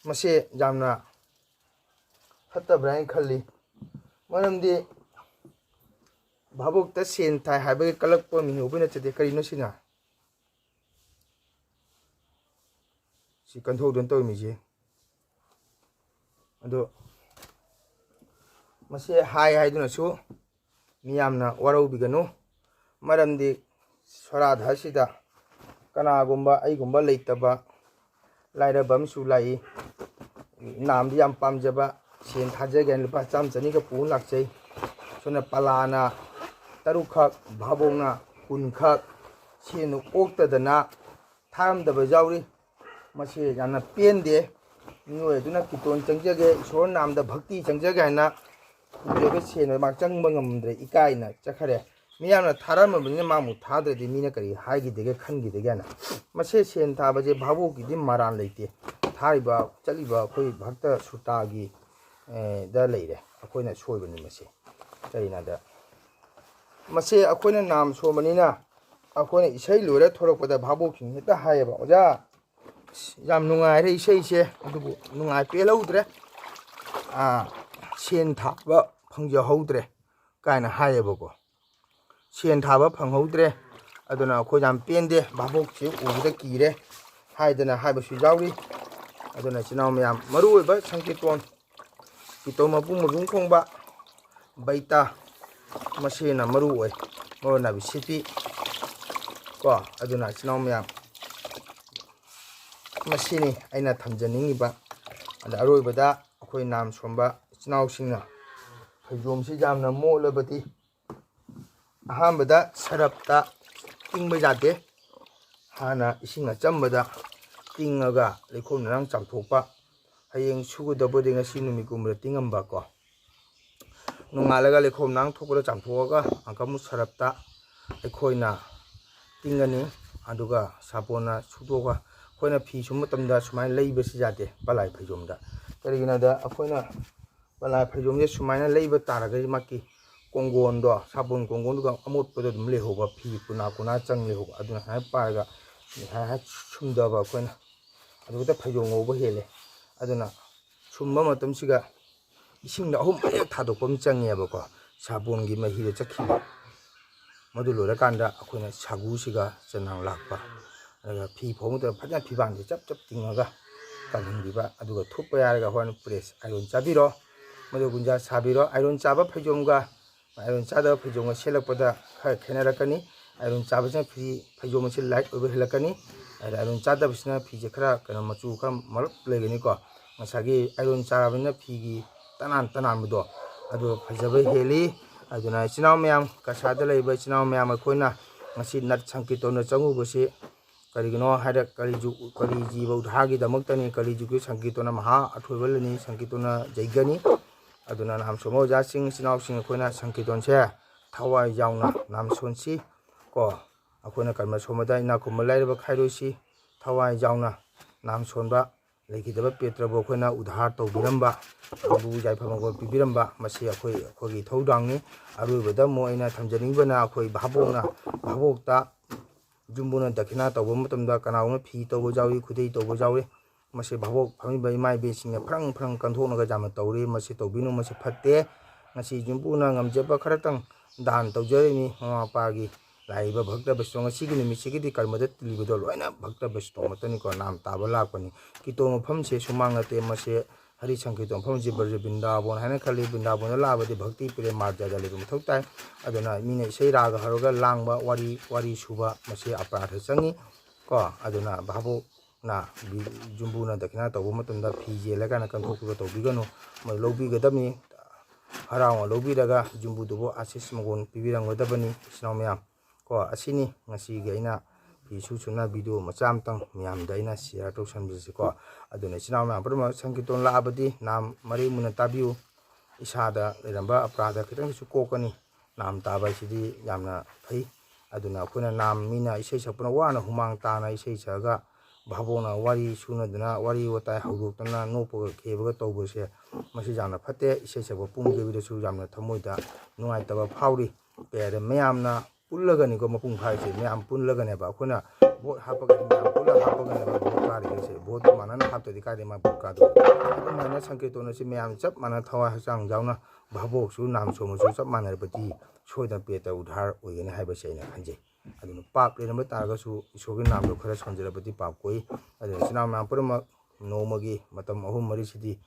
ꯃꯁꯦ ꯌꯥꯝꯅ ꯐꯠꯇꯕ꯭ꯔꯥ ꯍꯥꯏꯅ ꯈꯜꯂꯤ꯫ ꯃꯔꯝꯗꯤ ꯚꯥꯕꯣꯛꯇ ꯁꯦꯟ ꯊꯥꯏ ꯍꯥꯏꯕꯒꯤ ꯀꯜꯂꯛꯄ ꯃꯤꯅꯧꯕ ꯅꯠꯆꯗꯦ꯫ ꯀꯔꯤꯅꯣ ꯁꯤꯅ? ꯁꯤ ꯀꯟꯊꯣꯛꯇꯅ ꯇꯧꯔꯤꯃꯤꯁꯦ꯫ ꯑꯗꯣ ꯃꯁꯤ ꯍꯥꯏ ꯍꯥꯏꯗꯨꯅꯁꯨ ꯃꯤꯌꯥꯝꯅ ꯋꯥꯔꯧꯕꯤꯒꯅꯨ꯫ ꯃꯔꯝꯗꯤ ꯁꯣꯔꯥꯗ ꯑꯁꯤꯗ ꯀꯅꯥꯒꯨꯝꯕ ꯑꯩꯒꯨꯝꯕ ꯂꯩꯇꯕ ꯂꯥꯏꯔꯕ ꯑꯃꯁꯨ ꯂꯥꯛꯏ꯫ ꯅꯥꯝꯗꯤ ꯌꯥꯝ ꯄꯥꯝꯖꯕ, ꯁꯦꯟ ꯊꯥꯖꯒꯦ ꯍꯥꯏꯅ ꯂꯨꯄꯥ ꯆꯥꯝꯃ ꯆꯅꯤꯒ ꯄꯨꯅ ꯂꯥꯛꯆꯩ꯫ ꯁꯣꯝꯅ ꯄꯂꯥꯅ ꯇꯔꯨꯛꯈꯛ, ꯚꯥꯕꯣꯛꯅ ꯀꯨꯟꯈꯛ, ꯁꯦꯟꯅ ꯑꯣꯛꯇꯗꯅ ꯊꯥꯔꯝꯗꯕ ꯌꯥꯎꯔꯤ꯫ ꯃꯁꯤ ꯌꯥꯝꯅ ꯄꯦꯟꯗꯦ꯫ ꯃꯤꯑꯣꯏ ꯑꯗꯨꯅ ꯀꯤꯔꯇꯣꯟ ꯆꯪꯖꯒꯦ, ꯏꯁꯣꯔ ꯅꯥꯝꯗ ꯚꯛꯇꯤ ꯆꯪꯖꯒꯦ ꯍꯥꯏꯅ ꯄꯨꯖꯕ ꯁꯦꯟ ꯑꯗꯨ ꯃꯥ ꯆꯪꯕ ꯉꯝꯗ꯭ꯔꯦ, ꯏꯀꯥꯏꯅ ꯆꯠꯈꯔꯦ꯫ ꯃꯤꯌꯥꯝꯅ ꯊꯥꯔꯝꯃꯕꯅꯤꯅ ꯃꯥꯃꯨꯛ ꯊꯥꯗ꯭ꯔꯗꯤ ꯃꯤꯅ ꯀꯔꯤ ꯍꯥꯏꯈꯤꯗꯒꯦ, ꯈꯟꯈꯤꯗꯒꯦꯅ꯫ ꯃꯁꯤ ꯁꯦꯟ ꯊꯥꯕꯁꯦ ꯚꯥꯕꯣꯛꯀꯤꯗꯤ ꯃꯔꯥꯟ ꯂꯩꯇꯦ꯫ ꯊꯥꯔꯤꯕ ꯆꯠꯂꯤꯕ ꯑꯩꯈꯣꯏ ꯚꯛꯇ ꯁꯨꯇꯥꯒꯤ, ꯑꯦ, ꯗ ꯂꯩꯔꯦ꯫ ꯑꯩꯈꯣꯏꯅ ꯁꯣꯏꯕꯅꯤ ꯃꯁꯤ꯫ ꯀꯔꯤꯅꯣꯗ, ꯃꯁꯤ ꯑꯩꯈꯣꯏꯅ ꯅꯥꯝ ꯁꯣꯟꯕꯅꯤꯅ ꯑꯩꯈꯣꯏꯅ ꯏꯁꯩ ꯂꯣꯏꯔ ꯊꯣꯔꯛꯄꯗ ꯚꯥꯕꯣꯛꯁꯤꯡ ꯍꯦꯛꯇ ꯍꯥꯏꯌꯦꯕ, "ꯑꯣꯖꯥ, ꯑꯁ, ꯌꯥꯝ ꯅꯨꯡꯉꯥꯏꯔꯦ ꯏꯁꯩꯁꯦ", ꯑꯗꯨꯕꯨ ꯅꯨꯡꯉꯥꯏ ꯄꯦꯜꯍꯧꯗ꯭ꯔꯦ꯫ ꯑꯥ, ꯁꯦꯟ ꯊꯥꯕ ꯐꯪꯖꯍꯧꯗ꯭ꯔꯦ ꯀꯥꯏꯅ ꯍꯥꯏꯌꯦꯕꯀꯣ꯫ ꯁꯦꯟ ꯊꯥꯕ ꯐꯪꯍꯧꯗ꯭ꯔꯦ꯫ ꯑꯗꯨꯅ ꯑꯩꯈꯣꯏ ꯌꯥꯝ ꯄꯦꯟꯗꯦ, ꯚꯥꯕꯣꯛꯁꯤ ꯎꯕꯗ ꯀꯤꯔꯦ ꯍꯥꯏꯗꯅ ꯍꯥꯏꯕꯁꯨ ꯌꯥꯎꯔꯤ꯫ ꯑꯗꯨꯅ ꯏꯆꯤꯟ ꯏꯅꯥꯎ ꯃꯌꯥꯝ, ꯃꯔꯨꯑꯣꯏꯕ ꯁꯪꯀꯤꯔꯇꯣꯟ, ꯀꯤꯔꯇꯣꯟ ꯃꯄꯨ ꯃꯒꯨꯟ ꯈꯣꯡꯕ, ꯕꯩꯇꯥ, ꯃꯁꯤꯅ ꯃꯔꯨ ꯑꯣꯏ, ꯃꯔꯨ ꯑꯣꯏꯅ ꯕꯤꯁꯤꯇꯤ ꯀꯣ꯫ ꯑꯗꯨꯅ ꯏꯆꯤꯟ ꯏꯅꯥꯎ ꯃꯌꯥꯝ, ꯃꯁꯤꯅꯤ ꯑꯩꯅ ꯊꯝꯖꯅꯤꯡꯉꯤꯕ꯫ ꯑꯗ ꯑꯔꯣꯏꯕꯗ ꯑꯩꯈꯣꯏ ꯅꯥꯝ ꯁꯣꯟꯕ ꯏꯆꯤꯟ ꯏꯅꯥꯎꯁꯤꯡꯅ ꯐꯩꯖꯣꯝꯁꯤ ꯌꯥꯝꯅ ꯃꯣꯠꯂꯕꯗꯤ ꯑꯍꯥꯟꯕꯗ ꯁꯔꯞꯇ ꯇꯤꯡꯕ ꯌꯥꯗꯦ꯫ ꯍꯥꯟꯅ ꯏꯁꯤꯡ ꯑꯆꯝꯕꯗ ꯇꯤꯡꯉꯒ ꯂꯩꯈꯣꯝ ꯂꯩꯅꯥꯡ ꯆꯥꯝꯊꯣꯛꯄ꯫ ꯍꯌꯦꯡ ꯁꯨꯒꯗꯕꯨꯗꯤ ꯉꯁꯤ ꯅꯨꯃꯤꯠꯀꯨꯝꯕꯗ ꯇꯤꯡꯉꯝꯕ ꯀꯣ꯫ ꯅꯣꯡꯉꯥꯜꯂꯒ ꯂꯩꯈꯣꯝ ꯂꯩꯅꯥꯡ ꯊꯣꯛꯄꯗ ꯆꯥꯝꯊꯣꯛꯑꯒ ꯑꯃꯨꯛꯀ ꯑꯃꯨꯛ ꯁꯔꯞꯇ ꯑꯩꯈꯣꯏꯅ ꯇꯤꯡꯒꯅꯤ꯫ ꯑꯗꯨꯒ ꯁꯥꯄꯣꯟꯅ ꯁꯨꯗꯣꯛꯑꯒ, ꯑꯩꯈꯣꯏꯅ ꯐꯤ ꯁꯨꯕ ꯃꯇꯝꯗ ꯁꯨꯃꯥꯏꯅ ꯂꯩꯕꯁꯤ ꯌꯥꯗꯦ ꯄꯂꯥꯏ ꯐꯩꯖꯣꯝꯗ꯫ ꯀꯔꯤꯒꯤꯅꯣꯗ ꯑꯩꯈꯣꯏꯅ ꯄꯂꯥꯏ ꯐꯩꯖꯣꯝꯁꯦ ꯁꯨꯃꯥꯏꯅ ꯂꯩꯕ ꯇꯥꯔꯒꯗꯤ ꯃꯥꯒꯤ ꯀꯣꯡꯒꯣꯟꯗꯣ, ꯁꯥꯄꯣꯟ ꯀꯣꯡꯒꯣꯟꯗꯨꯒ ꯑꯃꯣꯠꯄꯗꯣ ꯑꯗꯨꯝ ꯂꯩꯍꯧꯕ, ꯐꯤ ꯀꯨꯅꯥ ꯀꯨꯅꯥ ꯆꯪ ꯂꯩꯍꯧꯕ, ꯑꯗꯨꯅ ꯁꯨꯃꯥꯏꯅ ꯄꯥꯏꯔꯒ ꯁꯨꯃꯥꯏꯅ ꯁꯨꯝꯗꯕ ꯑꯩꯈꯣꯏꯅ꯫ ꯑꯗꯨꯗ ꯐꯩꯖꯣꯝ ꯉꯧꯕ ꯍꯦꯜꯂꯦ꯫ ꯑꯗꯨꯅ ꯁꯨꯝꯕ ꯃꯇꯝꯁꯤꯒ ꯏꯁꯤꯡꯗ ꯑꯍꯨꯝ ꯍꯦꯛ ꯊꯥꯗꯣꯛꯄ ꯑꯃ ꯆꯪꯉꯦꯕꯀꯣ, ꯁꯥꯄꯣꯟꯒꯤ ꯃꯍꯤꯗꯣ ꯆꯠꯈꯤꯕ꯫ ꯃꯗꯨ ꯂꯣꯏꯔꯀꯥꯟꯗ ꯑꯩꯈꯣꯏꯅ ꯁꯥꯒꯨꯁꯤꯒ ꯆꯅꯥꯡ ꯂꯥꯛꯄ, ꯑꯗꯨꯒ ꯐꯤ ꯐꯧꯕ ꯃꯇꯝꯗ ꯐꯖꯅ ꯐꯤꯕꯥꯟꯁꯦ ꯆꯞ ꯆꯞ ꯇꯤꯡꯉꯒ ꯀꯪꯍꯟꯕꯤꯕ, ꯑꯗꯨꯒ ꯊꯨꯞꯄ ꯌꯥꯔꯒ ꯍꯣꯔꯦꯟ ꯄ꯭ꯔꯦꯁ ꯑꯥꯏꯔꯣꯟ ꯆꯥꯕꯤꯔꯣ꯫ ꯃꯗꯨ ꯒꯨꯟꯖꯥ ꯁꯥꯕꯤꯔꯣ꯫ ꯑꯥꯏꯔꯣꯟ ꯆꯥꯕ ꯐꯩꯖꯣꯝꯒ ꯑꯥꯏꯔꯣꯟ ꯆꯥꯗꯕ ꯐꯩꯖꯣꯝꯒ ꯁꯦꯠꯂꯛꯄꯗ ꯈꯔ ꯈꯦꯠꯅꯔꯛꯀꯅꯤ꯫ ꯑꯥꯏꯔꯣꯟ ꯆꯥꯕꯁꯤꯅ ꯐꯤ, ꯐꯩꯖꯣꯝ ꯑꯁꯤ ꯂꯥꯏꯠ ꯑꯣꯏꯕ ꯍꯦꯜꯂꯛꯀꯅꯤ꯫ ꯑꯗ ꯑꯥꯏꯔꯣꯟ ꯆꯥꯗꯕꯁꯤꯅ ꯐꯤꯁꯦ ꯈꯔ, ꯀꯩꯅꯣ, ꯃꯆꯨ ꯈꯔ ꯃꯔꯞ ꯂꯩꯒꯅꯤꯀꯣ꯫ ꯉꯁꯥꯏꯒꯤ ꯑꯥꯏꯔꯣꯟ ꯆꯥꯔꯕꯅꯤꯅ ꯐꯤꯒꯤ ꯇꯅꯥꯟ ꯇꯅꯥꯟꯕꯗꯣ, ꯑꯗꯨ ꯐꯖꯕ ꯍꯦꯜꯂꯤ꯫ ꯑꯗꯨꯅ ꯏꯆꯤꯟ ꯏꯅꯥꯎ ꯃꯌꯥꯝ, ꯀꯁꯥꯗ ꯂꯩꯕ ꯏꯆꯤꯟ ꯏꯅꯥꯎ ꯃꯌꯥꯝ, ꯑꯩꯈꯣꯏꯅ ꯉꯁꯤ ꯅꯠ ꯁꯪꯀꯤꯔꯇꯟꯗ ꯆꯪꯉꯨꯕꯁꯤ ꯀꯔꯤꯒꯤꯅꯣ ꯍꯥꯏꯔ, ꯀꯂꯤ ꯖꯨꯒ, ꯀꯂꯤ ꯖꯤꯕ ꯎꯗ꯭ꯙꯥꯔꯒꯤꯗꯃꯛꯇꯅꯤ꯫ ꯀꯂꯤ ꯖꯨꯒꯀꯤ ꯁꯪꯀꯤꯔꯇꯟ ꯃꯍꯥ ꯑꯊꯣꯏꯕ ꯂꯩꯅꯤ, ꯁꯪꯀꯤꯔꯇꯟ ꯖꯩꯒꯅꯤ꯫ ꯑꯗꯨꯅ ꯅꯥꯝ ꯁꯣꯟꯕ ꯑꯣꯖꯥꯁꯤꯡ, ꯏꯆꯤꯟ ꯏꯅꯥꯎꯁꯤꯡ, ꯑꯩꯈꯣꯏꯅ ꯁꯪꯀꯤꯔꯇꯟꯁꯦ ꯊꯋꯥꯏ ꯌꯥꯎꯅ ꯅꯥꯝ ꯁꯣꯟꯁꯤ ꯀꯣ꯫ ꯑꯩꯈꯣꯏꯅ ꯀꯔꯃ ꯁꯣꯟꯕꯗ ꯏꯅꯥꯛ ꯈꯨꯟꯕ ꯂꯥꯏꯔꯕ ꯈꯥꯏꯔꯣꯏꯁꯤ꯫ ꯊꯋꯥꯏ ꯌꯥꯎꯅ ꯅꯥꯝ ꯁꯣꯟꯕ ꯂꯩꯈꯤꯗꯕ ꯄꯦꯇ꯭ꯔꯕꯨ ꯑꯩꯈꯣꯏꯅ ꯎꯗ꯭ꯙꯥꯔ ꯇꯧꯕꯤꯔꯝꯕ, ꯑꯗꯨꯕꯨ ꯌꯥꯏꯐ ꯃꯪꯒꯣꯜ ꯄꯤꯕꯤꯔꯝꯕ, ꯃꯁꯤ ꯑꯩꯈꯣꯏ, ꯑꯩꯈꯣꯏꯒꯤ ꯏꯊꯧꯗꯥꯡꯅꯤ꯫ ꯑꯔꯣꯏꯕꯗ ꯑꯃꯨꯛ ꯑꯩꯅ ꯊꯝꯖꯅꯤꯡꯕꯅ, ꯑꯩꯈꯣꯏ ꯚꯥꯕꯣꯛꯅ, ꯚꯥꯕꯣꯛꯇ ꯌꯨꯝꯕꯨꯅ ꯗꯈꯤꯅꯥ ꯇꯧꯕ ꯃꯇꯝꯗ ꯀꯅꯥꯒꯨꯝꯕ ꯐꯤ ꯇꯧꯕ ꯌꯥꯎꯏ, ꯈꯨꯗꯩ ꯇꯧꯕ ꯌꯥꯎꯏ꯫ ꯃꯁꯤ ꯚꯥꯕꯣꯛ ꯐꯝꯃꯤꯕ ꯏꯃꯥ ꯏꯕꯦꯟꯁꯤꯡꯅ ꯐ꯭ꯔꯪ ꯐ꯭ꯔꯪ ꯀꯟꯊꯣꯛꯅꯒ ꯌꯥꯝꯅ ꯇꯧꯔꯤ꯫ ꯃꯁꯤ ꯇꯧꯕꯤꯅꯨ, ꯃꯁꯤ ꯐꯠꯇꯦ꯫ ꯉꯁꯤ ꯌꯨꯝꯕꯨꯅ ꯉꯝꯖꯕ ꯈꯔꯇꯪ ꯗꯥꯟ ꯇꯧꯖꯔꯤꯅꯤ꯫ ꯃꯃꯥ ꯃꯄꯥꯒꯤ ꯂꯥꯛꯏꯕ ꯚꯛꯇ ꯕꯩꯁꯅꯣ ꯉꯁꯤꯒꯤ ꯅꯨꯃꯤꯠꯁꯤꯒꯤꯗꯤ ꯀꯔꯃꯗ ꯇꯤꯜꯂꯤꯕꯗꯣ ꯂꯣꯏꯅ ꯚꯛꯇ ꯕꯩꯁꯅꯣ ꯉꯥꯛꯇꯅꯤꯀꯣ꯫ ꯅꯥꯝ ꯇꯥꯕ ꯂꯥꯛꯄꯅꯤ꯫ ꯀꯤꯇꯣ ꯃꯐꯝꯁꯦ ꯁꯨꯃꯥꯡ ꯅꯠꯇꯦ, ꯃꯁꯦ ꯍꯔꯤ ꯁꯪꯀꯤꯔꯇꯟ ꯃꯐꯝꯁꯤ ꯕ꯭ꯔꯖ ꯕ꯭ꯔꯤꯟꯗꯥꯕꯣꯟ ꯍꯥꯏꯅ ꯈꯜꯂꯤ꯫ ꯕ꯭ꯔꯤꯟꯗꯥꯕꯣꯟꯗ ꯂꯥꯛꯑꯕꯗꯤ ꯚꯛꯇꯤ ꯄ꯭ꯔꯦꯝ ꯃꯥꯔꯖꯥꯗ ꯂꯩꯕ ꯃꯊꯧ ꯇꯥꯏ꯫ ꯑꯗꯨꯅ ꯃꯤꯅ ꯏꯁꯩ ꯔꯥꯒ ꯍꯧꯔꯒ ꯂꯥꯡꯕ, ꯋꯥꯔꯤ, ꯋꯥꯔꯤ ꯁꯨꯕ, ꯃꯁꯤ ꯑꯄꯔꯥꯙ ꯆꯪꯉꯤ ꯀꯣ꯫ ꯑꯗꯨꯅ ꯚꯥꯕꯣꯛꯅ ꯕꯤ-, ꯌꯨꯝꯕꯨꯅ ꯗꯈꯤꯅꯥ ꯇꯧꯕ ꯃꯇꯝꯗ ꯐꯤ ꯌꯦꯜꯂ ꯀꯥꯏꯅ ꯀꯟꯊꯣꯛꯄꯤꯕ ꯇꯧꯕꯤꯒꯅꯨ꯫ ꯃꯣꯏ ꯂꯧꯕꯤꯒꯗꯕꯅꯤ, ꯍꯔꯥꯎꯅ ꯂꯧꯕꯤꯔꯒ ꯌꯨꯝꯕꯨꯗꯨꯕꯨ ꯑꯥꯁꯤꯁ ꯃꯪꯒꯣꯜ ꯄꯤꯕꯤꯔꯝꯒꯗꯕꯅꯤ꯫ ꯏꯆꯤꯟ ꯏꯅꯥꯎ ꯃꯌꯥꯝ ꯀꯣ, ꯑꯁꯤꯅꯤ ꯉꯁꯤꯒꯤ ꯑꯩꯅ ꯐꯤ ꯁꯨ ꯁꯨꯅ ꯚꯤꯗꯤꯑꯣ ꯃꯆꯥ ꯑꯃꯇꯪ ꯃꯌꯥꯝꯗ ꯑꯩꯅ ꯁꯤꯌꯥꯔ ꯇꯧꯁꯟꯕꯁꯤꯀꯣ꯫ ꯑꯗꯨꯅ ꯏꯆꯤꯟ ꯏꯅꯥꯎ ꯃꯌꯥꯝ ꯄꯨꯝꯅꯃꯛ ꯁꯪꯀꯤꯔꯇꯟ ꯂꯥꯛꯑꯕꯗꯤ ꯅꯥꯝ ꯃꯔꯤ ꯃꯨꯟꯅ ꯇꯥꯕꯤꯌꯨ꯫ ꯏꯁꯥꯗ ꯂꯩꯔꯝꯕ ꯑꯄꯔꯥꯙ ꯈꯤꯇꯪꯁꯨ ꯀꯣꯛꯀꯅꯤ꯫ ꯅꯥꯝ ꯇꯥꯕ ꯍꯥꯏꯁꯤꯗꯤ ꯌꯥꯝꯅ ꯐꯩ꯫ ꯑꯗꯨꯅ ꯑꯩꯈꯣꯏꯅ ꯅꯥꯝ, ꯃꯤꯅ ꯏꯁꯩ ꯁꯛꯄꯅ ꯋꯥꯅ ꯍꯨꯃꯥꯡ ꯇꯥꯅ ꯏꯁꯩ ꯁꯛꯑꯒ ꯚꯥꯕꯣꯛꯅ ꯋꯥꯔꯤ ꯁꯨꯅꯗꯅ ꯋꯥꯔꯤ ꯋꯥꯇꯥꯏ ꯍꯧꯗꯣꯛꯇꯅ ꯅꯣꯛꯄꯒ ꯈꯦꯕꯒ ꯇꯧꯕꯁꯦ, ꯃꯁꯤ ꯌꯥꯝꯅ ꯐꯠꯇꯦ꯫ ꯏꯁꯩ ꯁꯛꯄ ꯄꯨꯡꯒꯤꯗꯁꯨ ꯌꯥꯝꯅ ꯊꯃꯣꯏꯗ ꯅꯨꯡꯉꯥꯏꯇꯕ ꯐꯥꯎꯔꯤ꯫ ꯀꯩ ꯍꯥꯏꯔꯦ, ꯃꯌꯥꯝꯅ ꯄꯨꯜꯂꯒꯅꯤꯀꯣ ꯃꯄꯨꯡ ꯐꯥꯔꯤꯁꯦ, ꯃꯌꯥꯝ ꯄꯨꯜꯂꯒꯅꯦꯕ꯫ ꯑꯩꯈꯣꯏꯅ ꯚꯣꯠ ꯍꯥꯞꯄꯒꯗꯤ ꯃꯌꯥꯝ ꯄꯨꯜꯂ ꯍꯥꯞꯄꯒꯅꯦꯕ ꯚꯣꯠ ꯀꯥꯔꯤꯈꯩꯁꯦ꯫ ꯚꯣꯠꯇꯣ ꯃꯥꯟꯅꯅ ꯍꯥꯞꯇ꯭ꯔꯗꯤ ꯀꯥꯏꯗꯩ ꯃꯥ ꯚꯣꯠ ꯀꯥꯗꯣꯏꯅꯣ? ꯑꯗꯨꯃꯥꯏꯅ ꯁꯪꯀꯤꯔꯇꯟ ꯑꯁꯤ ꯃꯌꯥꯝ ꯆꯞ ꯃꯥꯟꯅ ꯊꯋꯥꯏ ꯍꯛꯆꯥꯡ ꯌꯥꯎꯅ ꯚꯥꯕꯣꯛꯁꯨ ꯅꯥꯝ ꯁꯣꯟꯕꯁꯨ ꯆꯞ ꯃꯥꯟꯅꯔꯕꯗꯤ ꯁꯣꯏꯗꯅ ꯄꯦꯇ ꯎꯗ꯭ꯙꯥꯔ ꯑꯣꯏꯒꯅꯤ ꯍꯥꯏꯕꯁꯦ ꯑꯩꯅ ꯈꯟꯖꯩ꯫ ꯑꯗꯨꯅ ꯄꯥꯞ ꯂꯩꯔꯝꯕ ꯇꯥꯔꯒꯁꯨ ꯏꯁꯣꯔꯒꯤ ꯅꯥꯝꯗꯣ ꯈꯔ ꯁꯣꯟꯖꯔꯕꯗꯤ ꯄꯥꯞ ꯀꯣꯛꯏ꯫ ꯑꯗꯨꯅ ꯏꯆꯤꯟ ꯏꯅꯥꯎ ꯃꯌꯥꯝ ꯄꯨꯝꯅꯃꯛ ꯅꯣꯡꯃꯒꯤ ꯃꯇꯝ ꯑꯍꯨꯝ ꯃꯔꯤꯁꯤꯗꯤ,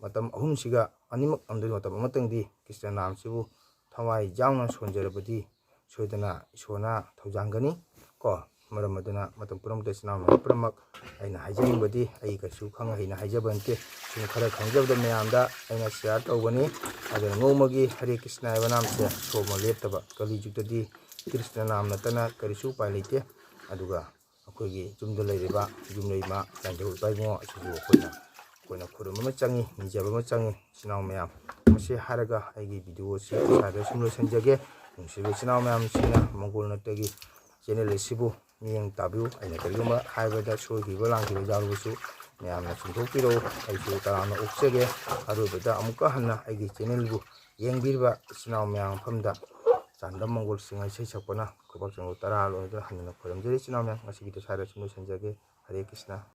ꯃꯇꯝ ꯑꯍꯨꯝꯁꯤꯒ ꯑꯅꯤꯃꯛ ꯑꯃꯗꯤ ꯃꯇꯝ ꯑꯃꯇꯪꯗꯤ ꯀ꯭ꯔꯤꯁꯅ ꯅꯥꯝꯁꯤꯕꯨ ꯊꯋꯥꯏ ꯌꯥꯎꯅ ꯁꯣꯟꯖꯔꯕꯗꯤ ꯁꯣꯏꯗꯅ ꯏꯁꯣꯔꯅ ꯊꯧꯖꯥꯟꯒꯅꯤ ꯀꯣ꯫ ꯃꯔꯝ ꯑꯗꯨꯅ ꯃꯇꯝ ꯄꯨꯝꯅꯃꯛꯇ ꯏꯆꯤꯟ ꯏꯅꯥꯎ ꯃꯌꯥꯝ ꯄꯨꯝꯅꯃꯛ ꯑꯩꯅ ꯍꯥꯏꯖꯅꯤꯡꯕꯗꯤ, ꯑꯩ ꯀꯩꯁꯨ ꯈꯪ ꯍꯩꯅ ꯍꯥꯏꯖꯕ ꯅꯠꯇꯦ, ꯁꯨꯝ ꯈꯔ ꯈꯪꯖꯕꯗ ꯃꯌꯥꯝꯗ ꯑꯩꯅ ꯁꯤꯌꯥꯔ ꯇꯧꯕꯅꯤ꯫ ꯑꯗꯨꯅ ꯅꯣꯡꯃꯒꯤ ꯍꯔꯦ ꯀ꯭ꯔꯤꯁꯅ ꯍꯥꯏꯕ ꯅꯥꯝꯁꯦ ꯁꯣꯝꯃ ꯂꯦꯞꯇꯕ, ꯀꯂꯤ ꯖꯨꯒꯇꯗꯤ ꯀ꯭ꯔꯤꯁꯅ ꯅꯥꯝ ꯅꯠꯇꯅ ꯀꯔꯤꯁꯨ ꯎꯄꯥꯏ ꯂꯩꯇꯦ꯫ ꯑꯗꯨꯒ ꯑꯩꯈꯣꯏꯒꯤ ꯌꯨꯝꯗ ꯂꯩꯔꯤꯕ ꯌꯨꯝꯂꯩꯃ ꯂꯥꯏꯙꯧ ꯏꯄꯥ ꯏꯕꯨꯡꯉꯣ ꯑꯁꯤꯕꯨ ꯑꯩꯈꯣꯏꯅ, ꯑꯩꯈꯣꯏꯅ ꯈꯨꯔꯨꯝꯕ ꯑꯃ ꯆꯪꯉꯤ, ꯅꯤꯖꯕ ꯑꯃ ꯆꯪꯉꯤ, ꯏꯆꯤꯟ ꯏꯅꯥꯎ ꯃꯌꯥꯝ꯫ ꯃꯁꯤ ꯍꯥꯏꯔꯒ ꯑꯩꯒꯤ ꯚꯤꯗꯤꯑꯣ ꯑꯁꯤ ꯁ꯭ꯋꯥꯏꯗ ꯁꯨꯝ ꯂꯣꯏꯁꯤꯟꯖꯒꯦ꯫ ꯅꯨꯡꯁꯤꯕ ꯏꯆꯤꯟ ꯏꯅꯥꯎ ꯃꯌꯥꯝꯁꯤꯡꯅ ꯃꯪꯒꯣꯜ ꯅꯠꯇꯒꯤ ꯆꯦꯅꯦꯜ ꯑꯁꯤꯕꯨ ꯃꯤꯠꯌꯦꯡ ꯇꯥꯕꯤꯌꯨ꯫ ꯑꯩꯅ ꯀꯔꯤꯒꯨꯝꯕ ꯍꯥꯏꯕꯗ ꯁꯣꯏꯈꯤꯕ ꯂꯥꯟꯈꯤꯕ ꯌꯥꯎꯔꯕꯁꯨ ꯃꯌꯥꯝꯅ ꯆꯨꯝꯊꯣꯛꯄꯤꯔꯛꯎ꯫ ꯑꯩꯁꯨ ꯇꯔꯥꯝꯅ ꯑꯣꯛꯆꯒꯦ꯫ ꯑꯔꯣꯏꯕꯗ ꯑꯃꯨꯛꯀ ꯍꯟꯅ ꯑꯩꯒꯤ ꯆꯦꯅꯦꯜꯕꯨ ꯌꯦꯡꯕꯤꯔꯤꯕ ꯏꯆꯤꯟ ꯏꯅꯥꯎ ꯃꯌꯥꯝ ꯃꯐꯝꯗ ꯆꯥꯟꯗꯝ ꯃꯪꯒꯣꯜ ꯁꯤꯡ ꯏꯁꯩ ꯁꯛꯄꯅ ꯈꯨꯕꯥꯛ ꯆꯪꯕ ꯇꯔꯥ ꯂꯣꯏꯗꯨꯅ ꯍꯟꯗꯨꯅ ꯈꯣꯏꯔꯝꯖꯔꯤ꯫ ꯏꯆꯤꯟ ꯏꯅꯥꯎ ꯃꯌꯥꯝ, ꯉꯁꯤꯒꯤꯗꯤ ꯁ꯭ꯋꯥꯏꯗ ꯁꯨꯝ ꯂꯣꯏꯁꯤꯟꯖꯒꯦ꯫ ꯍꯔꯦ ꯀ꯭ꯔꯤꯁꯅ꯫